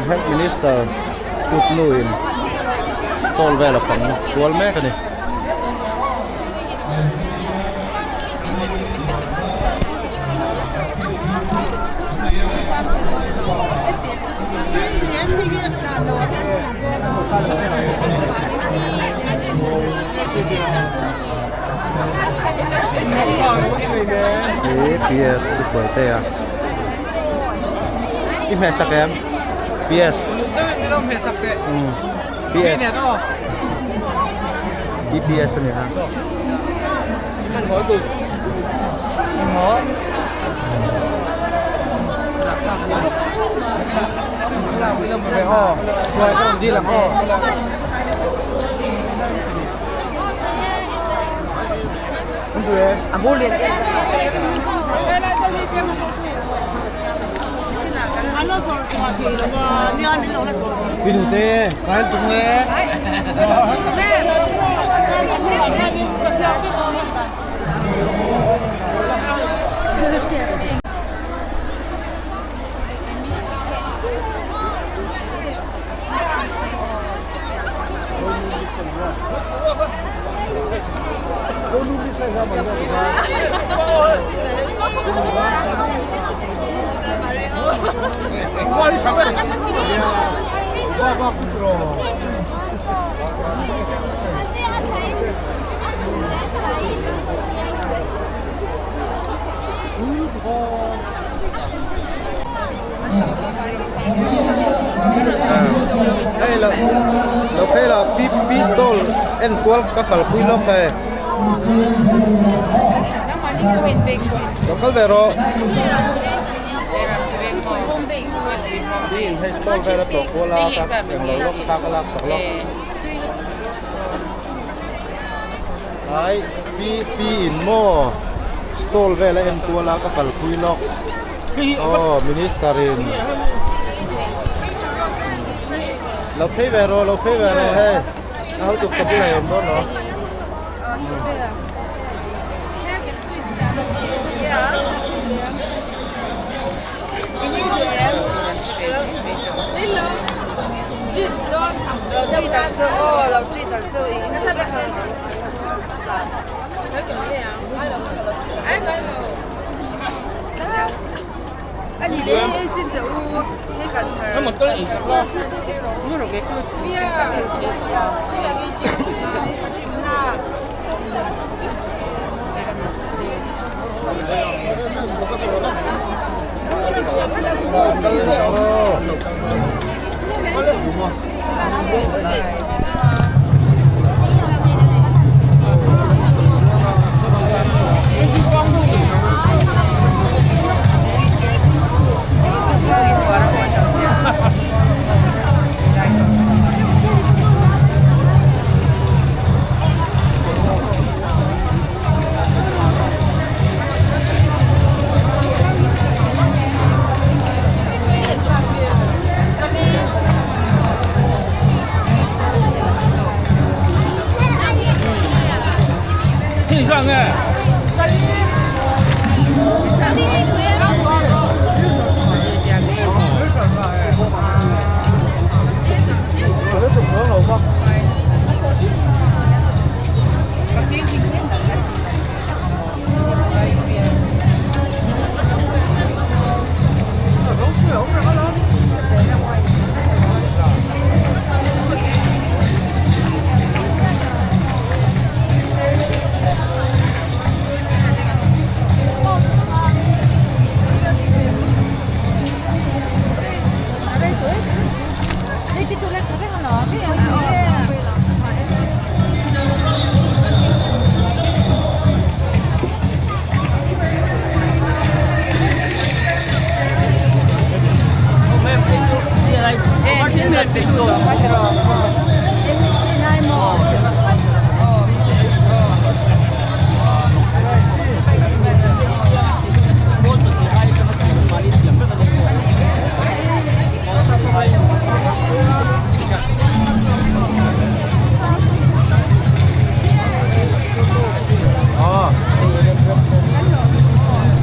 Health Minister kut nuin stall vel a fang kual mek a ni. He PS Pu Hruaitea i hmeh sak em PS PS EPS a ni ha. Hei lo lo phei la pi pistol en kual ka kalpui lawk e lo kal ve rawh mi in hei stall vel a tlawh kual a ka englo lawk thla ka lak sak lawk ai pi pi in maw stall vel a en kual a ka kalpui lawk aw minister in lo phei ve rawh lo phei ve rawh hei a hotu ka bulah i awm dawn lo.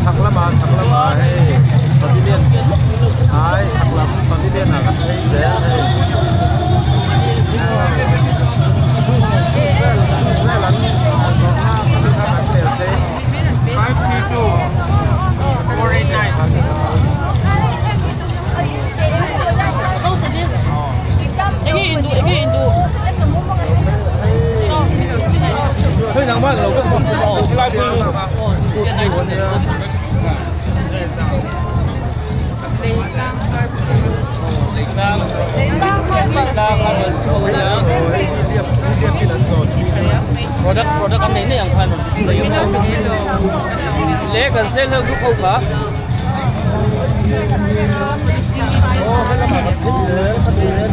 Chhak lamah chhak lamah hei pavilion ai chhak lam pavilion ah kan phei zel. Product product an nei nei ang khan rawn display a awm le kan sel ho group ho kha.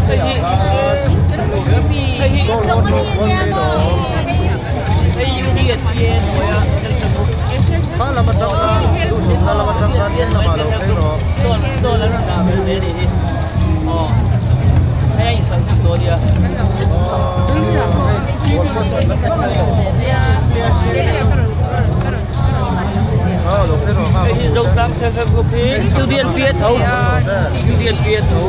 Hei hi hei hi hei UDSPA hnuaia self help group. Stall stall an rawn dah vel ve a nih hi. Aw hei a insawi sak dawn nia. Hei hi Zotlang Self Help Group hi Student Pia tho Student Pia tho.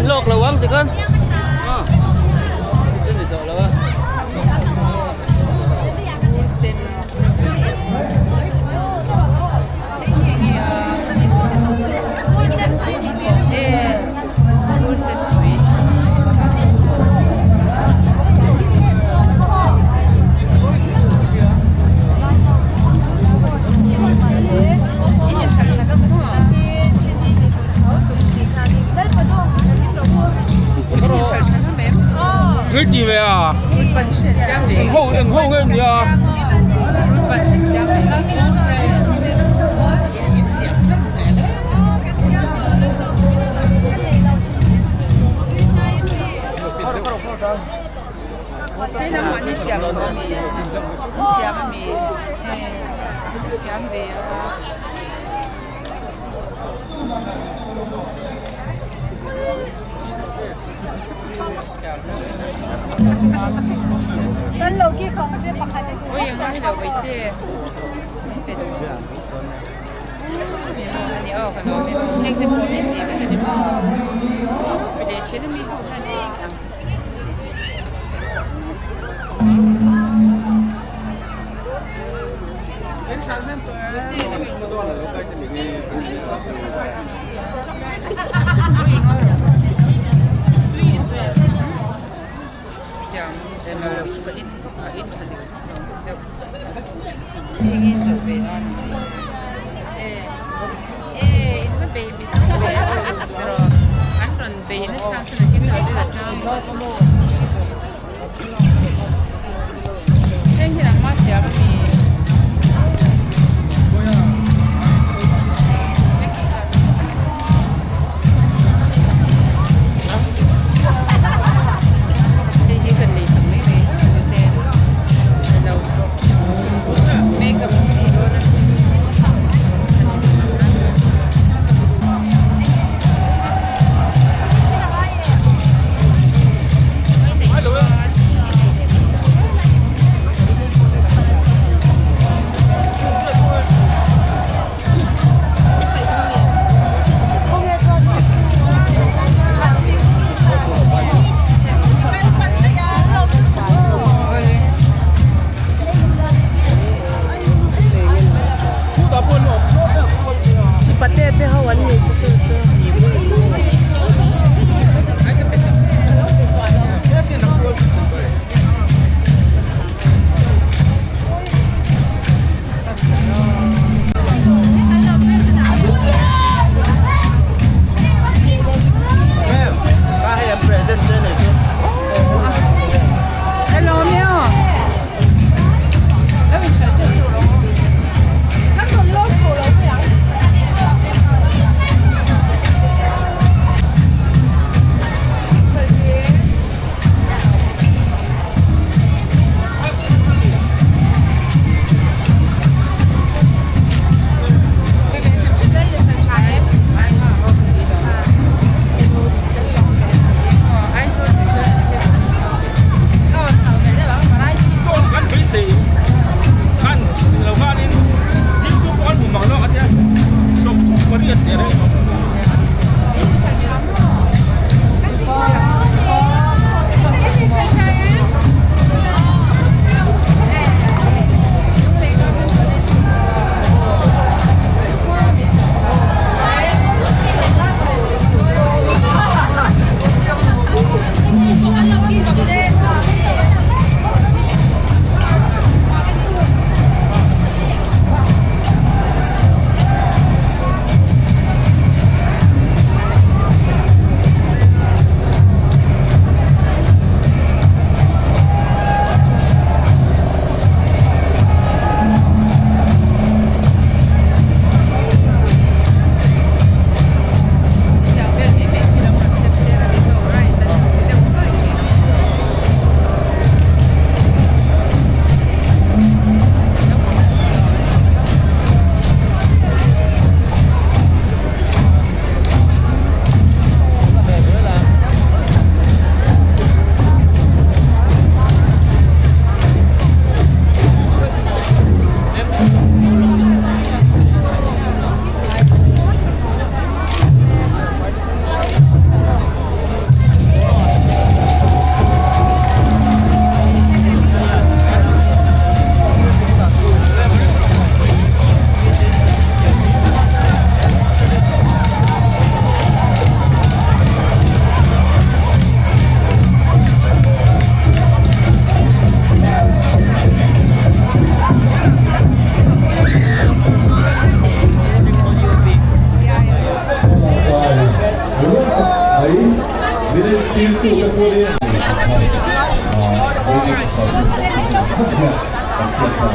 Lawk lo ang tikhan chu ni tawh lo a. Ti ve a eng ho eng ho nge nia.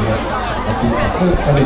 hian a ti tak zet a ni.